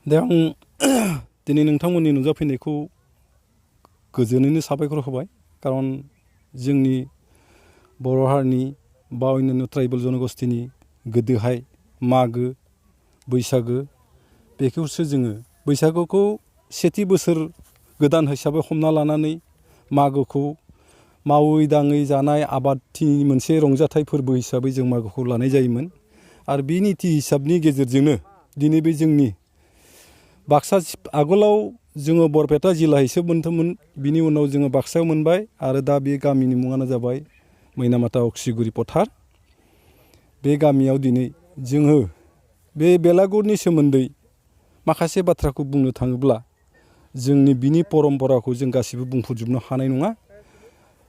दा आं दिनै नोंथांमोननि नुजाफैनायखौ गोजोनैनो साबायखर होबाय खारन जोंनि बर' हारिनि बा अन्यान्य ट्राइबेल जनगोष्ठीनि गोदोहाय मागो बैसागो बेखौसो जोङो बैसागुखौ सेथि बोसोर गोदान हिसाबै हमना लानानै मागोखौ मावै दाङै जानाय आबादथिनि मोनसे रंजाथाइ फोरबो हिसाबै जों मागोखौ लानाय जायोमोन आरो बे निति हिसाबनि गेजेरजोंनो दिनै बे जोंनि बाक्सा आगोलाव जोङो बरपेटा जिल्ला हिसाबै मोनदोंमोन बिनि उनाव जोङो बाक्सायाव मोनबाय आरो दा बे गामिनि मुङानो जाबाय मैनामाथा अक्सिगुरि पथार बे गामियाव दिनै जोङो बे बेलागुरनि सोमोन्दै माखासे बाथ्राखौ बुंनो थाङोब्ला जोंनि बिनि परम्पराखौ जों गासिबो बुंफोरजोबनो हानाय नङा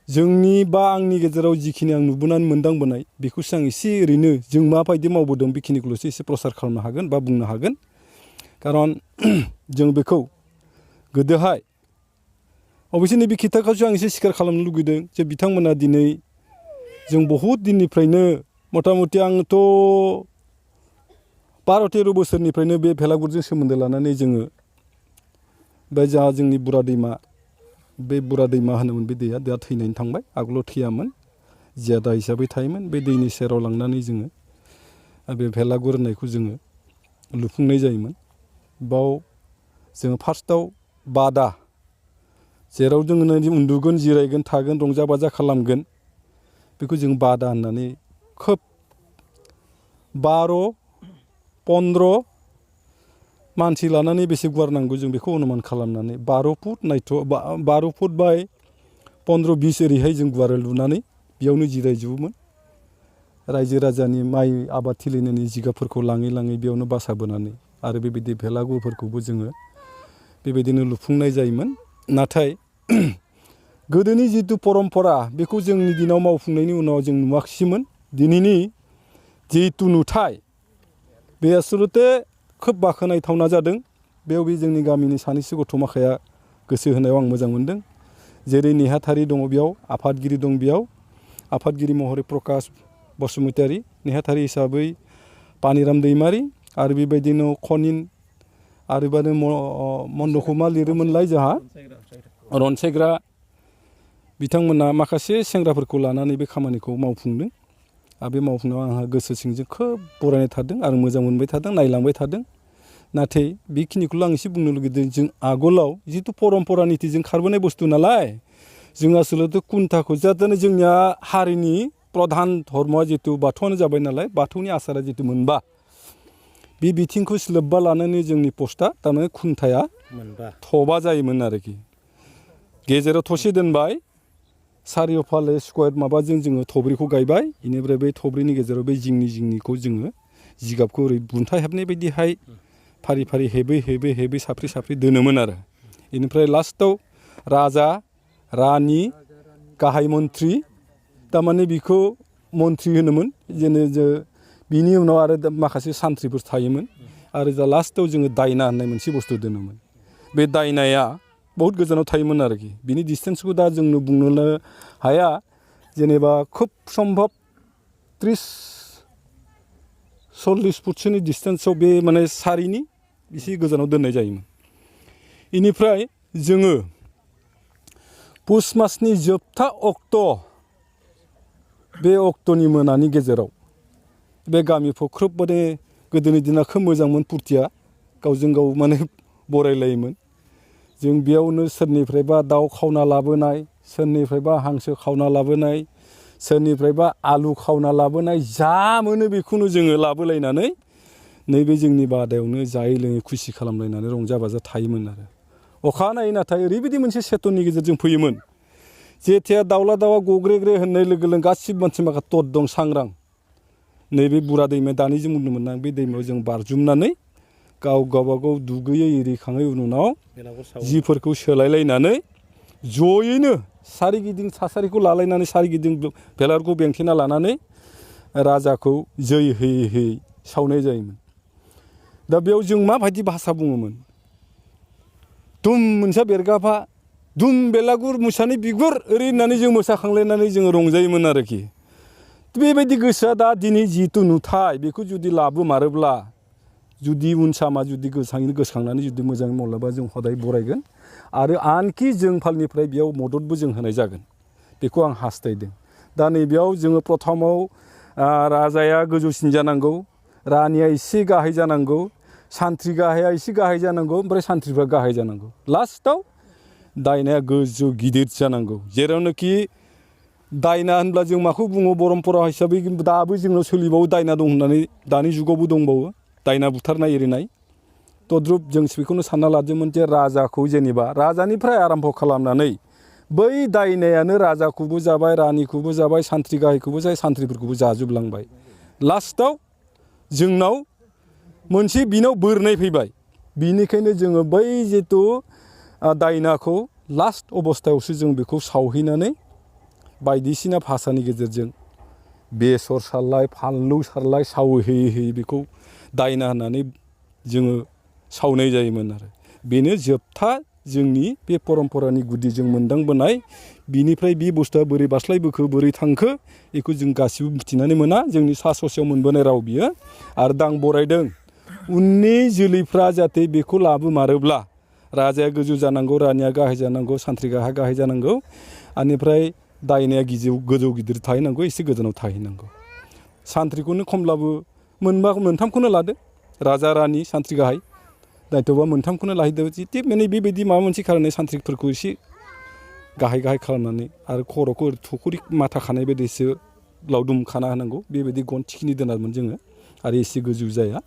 जोंनि बा आंनि गेजेराव जिखिनि आं नुबोनानै मोनदांबोनाय बेखौसो आं एसे ओरैनो जों माबायदि मावबोदों बेखिनिखौल'सो एसे प्रसार खालामनो हागोन बा बुंनो हागोन खारन जों बेखौ गोदोहाय अबयसे नैबे खोथाखौसो आं एसे सिखार खालामनो लुगैदों जे बिथांमोना दिनै जों बहुद दिननिफ्रायनो मथा मथि आंथ' 12-13 बोसोरनिफ्रायनो बे भेलागुरजों सोमोन्दो लानानै जोङो बे जा जोंनि बुरा दैमा बे बुरा दैमा होनोमोन बे दैया दा थैनानै थांबाय आगोलाव थैयामोन जियादा हिसाबै थायोमोन बे दैनि सेराव लांनानै जोङो बे भेलागुर होननायखौ जोङो लुफुंनाय जायोमोन बाव जोङो फार्स्टआव बादा जेराव जोङो उन्दुगोन जिरायगोन थागोन रंजा बाजा खालामगोन बेखौ जों बादा होननानै खोब 12-15 मानसि लानानै बेसे गुवार नांगौ जों बेखौ अनुमान खालामनानै 12 फुट नायथ' 12 फुट बाय 15-20 ओरैहाय जों गुवारै लुनानै बेयावनो जिरायजोबोमोन रायजो राजानि माइ आबाद थिलिनि जिगाबफोरखौ लाङै लाङै बेयावनो बासा बोनानै आरो बेबायदि भेलागुरफोरखौबो जोङो बेबायदिनो लुफुंनाय जायोमोन नाथाय गोदोनि जिथु परम्परा बेखौ जोंनि दिनाव मावफुंनायनि उनाव जों नुवाखिसैमोन दिनैनि जिथु नुथाय बे आसलते खोब बाखनायथावना जादों बेयाव बे जोंनि गामिनि सानैसो गथ' माखाया गोसो होनायाव आं मोजां मोनदों जेरै नेहाथारि दङ बेयाव आफादगिरि दं बेयाव आफादगिरि महरै प्रकाश बसुमतारी नेहाथारि हिसाबै पानिराम दैमारि आरो बेबायदिनो खनिन आरो बानो मन्दखौ मा लिरोमोनलाय जोंहा रनसायग्रा बिथांमोना माखासे सेंग्राफोरखौ लानानै बे खामानिखौ मावफुंदों आरो बे मावफुंनायाव आंहा गोसो सिंजों खोब बरायनाय थादों आरो मोजां मोनबाय थादों नायलांबाय थादों नाथाय बेखिनिखौल' आं एसे बुंनो लुगैदों जों आगोलाव जिथु परम्परा नितिजों खारबोनाय बुस्थु नालाय जों आसलते कुन्टाखौ जाते जोंनिया हारिनि प्रधान धर्मआ जिथु बाथौआनो जाबाय नालाय बाथौनि आसारा जिथु मोनबा बे बिथिंखौ लोब्बा लानानै जोंनि पस्टआ थारमाने खुन्थाया थबा जायोमोन आरोखि गेजेराव थसे दोनबाय सारिय'फाले स्कुवार माबाजों जोङो थब्रैखौ गायबाय बेनिफ्राय बे थब्रैनि गेजेराव बे जिंनिखौ जोङो जिगाबखौ ओरै बुन्था हेबनाय बायदिहाय फारि फारि हेबै साफ्रे दोनोमोन आरो बेनिफ्राय लास्टआव राजा रानि गाहाय मन्थ्रि थारमाने बिखौ मन्थ्रि होनोमोन जेने बिनि उनाव आरो माखासे सान्थ्रिफोर थायोमोन आरो जा लास्टआव जोङो दायना होननाय मोनसे बुस्थु दोनोमोन बे दायनाया बहुत गोजानाव थायोमोन आरोखि बिनि डिसटेन्सखौ दा जोंनो बुंनो हाया जेनेबा खोब सम्भब 30-40 फुटसोनि डिसटेन्सआव बे माने सारिनि एसे गोजानाव दोननाय जायोमोन बेनिफ्राय जोङो पुस मासनि जोबथा अक्ट' बे अक्ट'नि मोनानि गेजेराव बे गामिखौ खोब माने गोदोनि दिना खोब मोजांमोन फुरथिया गावजों गाव माने बरायलायोमोन जों बेयावनो सोरनिफ्रायबा दाउ खावना लाबोनाय सोरनिफ्रायबा हांसो खावना लाबोनाय सोरनिफ्रायबा आलु खावना लाबोनाय जा मोनो बेखौनो जोङो लाबोलायनानै नैबे जोंनि बादायावनो जायै लोङै खुसि खालामलायनानै रंजा बाजा थायोमोन आरो अखानायै नाथाय ओरैबायदि मोनसे सेतननि गेजेरजों फैयोमोन जेथिया दाउला दाउआ गग्रेग्रे होननाय लोगो लोगो गासिबो मानसि माखा तद दं सांग्रां नैबे बुरा दैमाया दानिजों बुंदोंमोन आं बे दैमायाव जों बारजुमनानै गावबागाव दुगैयै एरिखाङै उनाव जिफोरखौ सोलायलायनानै जयैनो सारिगिदिं थासारिखौ लालायनानै सारिगिदिं भेलागुरखौ बेंथेना लानानै राजाखौ जै होयै सावनाय जायोमोन दा बेयाव जों माबायदि भाषा बुङोमोन दुम मोनसा बेरगाफा दुम बेलागुर मोसानि बिगुर ओरै होननानै जों मोसाखांलायनानै जोङो रंजायोमोन बेबायदि गोसोआ दा दिनै जिथु नुथाय बेखौ जुदि लाबोमारोब्ला जुदि उनसामा जुदि गोसोखांनानै जुदि मोजाङै मावलांबा जों हदाय बरायगोन आरो आनखि जों फालनिफ्राय बेयाव मददबो जों होनाय जागोन बेखौ आं हास्थायदों। दा नैबेयाव जोङो प्रथमाव राजाया गोजौसिन जानांगौ, रानिया एसे गाहाय जानांगौ, सान्थ्रि गाहाया एसे गाहाय जानांगौ, ओमफ्राय सान्थ्रिफ्रा गाहाय जानांगौ। लास्टआव दायनाया गोजौ गिदिर जानांगौ। जेरावनोखि दायना होनब्ला जों माखौ बुङो परम्परा हिसाबै दाबो जोंनाव सोलिबावो दायना दं होननानै दानि जुगावबो दंबावो दायना बुथारनाय एरिनाय। तद्रुप जों बेखौनो सानना लादोंमोन जे राजाखौ जेनेबा राजानिफ्राय आरम्भ खालामनानै बै दायनायानो राजाखौबो जाबाय, रानिखौबो जाबाय, सान्थ्रि गाहायखौबो जाबाय, सान्थ्रिफोरखौबो जाजोबलांबाय। लास्टआव जोंनाव मोनसे बिनाव बोरनाय फैबाय। बिनिखायनो जोङो बै जिथु दायनाखौ लास्ट अबस्थायावसो जों बेखौ सावहैनानै बायदिसिना भाषानि गेजेरजों बेसर सारलाय, फानलु सारलाय, सावहैयै बेखौ दायना होननानै जोङो सावनाय जायोमोन आरो बेनो जोबथा जोंनि बे परम्परानि गुदि जों मोनदांबोनाय। बिनिफ्राय बे बुस्थुआ बोरै बास्लायबोखो बोरै थांखो बेखौ जों गासिबो मिथिनानै मोना, जोंनि सा ससेयाव मोनबोनाय राव बियो। आरो दा आं बरायदों उननि जोलैफ्रा जाहाथे बेखौ लाबोमारोब्ला राजाया गोजौ जानांगौ, रानिया गाहाय जानांगौ, सान्थ्रि गाहाया गाहाय जानांगौ, बेनिफ्राय दायनाया गोजौ गिदिर थाहैनांगौ, एसे गोजानाव थाहैनांगौ। सान्थ्रिखौनो खमब्लाबो मोनथामखौनो लादो, राजा, रानि, सान्थ्रि गाहाय। दायथ'बा मोनथामखौनो लाहैदो। जिति माने बेबायदि माबा मोनसे खारनै सान्थ्रिफोरखौ एसे गाहाय गाहाय खालामनानै आरो खर'खौ थुखुरि माथा खानाय बायदिसो लावदुम खाना होनांगौ। बेबायदि गन थिखिनि दोनामोन जोङो आरो एसे गोजौ जाया।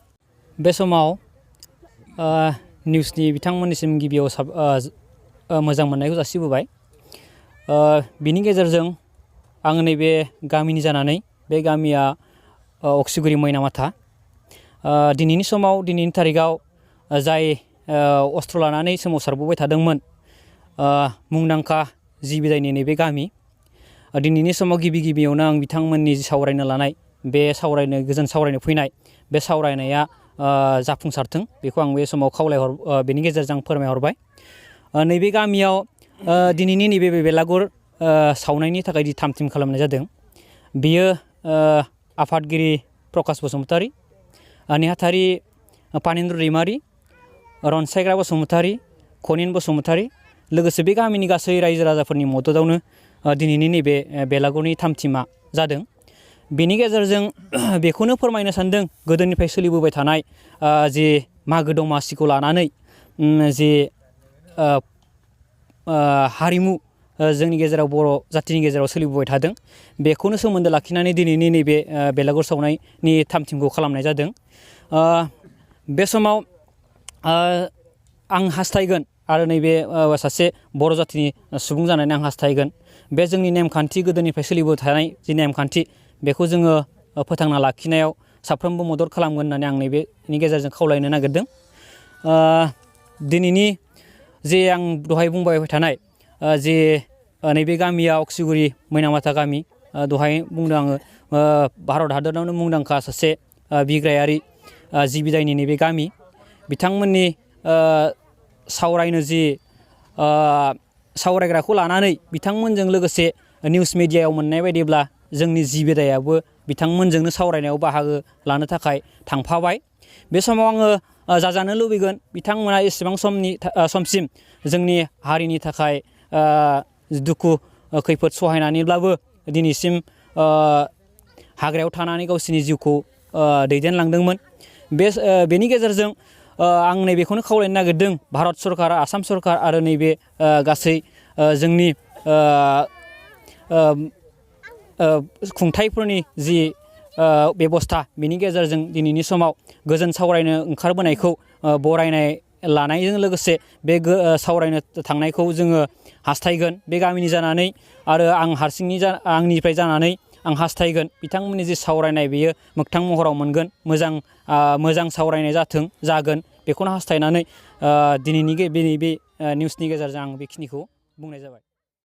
बे समाव निउसनि बिथांमोननिसिम गिबियाव मोजां मोननायखौ जासिबोबाय। बिनि गेजेरजों आं नैबे गामिनि जानानै, बे गामिया अक्सिगुरि मैनामाथा। दिनैनि समाव, दिनैनि थारिखआव जाय अस्त्र लानानै सोमावसारबोबाय थादोंमोन मुंदांखा जि बिदायनि नैबे गामि, दिनैनि समाव गिबियावनो आं बिथांमोननि सावरायनो लानाय गोजोन सावरायनो फैनाय बे सावरायनाया जाफुंसारथों बेखौ आं बे समाव बेनि गेजेरजों फोरमायहरबाय। नैबे गामियाव दिनैनि नैबे बेलागुर सावनायनि थाखाय जि थाम थिम खालामनाय जादों बियो आफादगिरि प्रकाश बसुमतारी, नेहाथारि पानेन्द्र दैमारि, रनसायग्रा बसुमतारी, खनिन बसुमतारी, लोगोसे बे गामिनि गासै रायजो राजाफोरनि मददआवनो दिनैनि नैबे बेलागुरनि थाम थिमा जादों। बेनि गेजेरजों बेखौनो फोरमायनो सानदों गोदोनिफ्राय सोलिबोबाय थानाय जि मागो दमासिखौ लानानै जि हारिमु जोंनि गेजेराव बर' जाथिनि गेजेराव सोलिबोबाय थादों, बेखौनो सोमोन्दो लाखिनानै दिनैनि नैबे बेलागुर सावनायनि थाम थिमखौ खालामनाय जादों। बे समाव आं हास्थायगोन आरो नैबे सासे बर' जाथिनि सुबुं जानानै आं हास्थायगोन बे जोंनि नेमखान्थि, गोदोनिफ्राय सोलिबोबाय थानाय जि नेमखान्थि, बेखौ जोङो फोथांना लाखिनायाव साफ्रोमबो मदद खालामगोन होननानै आं नैबेनि गेजेरजों खावलायनो नागिरदों। दिनैनि जे आं दहाय बुंबाय थानाय जे नैबे गामिया अक्सिगुरि मैनामाथा गामि, दहाय बुंदों आङो भारत हादरावनो मुंदांखा सासे बिग्रायारि जि बिदायनि नैबे गामि। बिथांमोननि सावरायनो जि सावरायग्राखौ लानानै बिथांमोनजों लोगोसे निउस मिडियायाव मोननाय बायदिब्ला जोंनि जि बिदायाबो बिथांमोनजोंनो सावरायनायाव बाहागो लानो थाखाय थांफाबाय। बे समाव आङो जाजानो लुबैगोन बिथांमोना एसेबां समसिम जोंनि हारिनि थाखाय दुखु खैफोद सहायनानैब्लाबो दिनैसिम हाग्रायाव थानानै गावसिनि जिउखौ दैदेनलांदोंमोन। बेनि गेजेरजों आं नैबेखौनो खावलायनो नागिरदों भारत सरकार, आसाम सरकार आरो नैबे गासै जोंनि खुंथाइफोरनि जि बेबस्था, बिनि गेजेरजों दिनैनि समाव गोजोन सावरायनो ओंखारबोनायखौ बरायनाय लानायजों लोगोसे बे सावरायनो थांनायखौ जोङो हास्थायगोन बे गामिनि जानानै, आरो आं आंनिफ्राय जानानै आं हास्थायगोन बिथांमोननि जि सावरायनाय बेयो मोगथां महराव मोनगोन, मोजां सावरायनाय जागोन बेखौनो हास्थायनानै दिनैनि बे निउसनि गेजेरजों आं बेखिनिखौ बुंनाय जाबाय।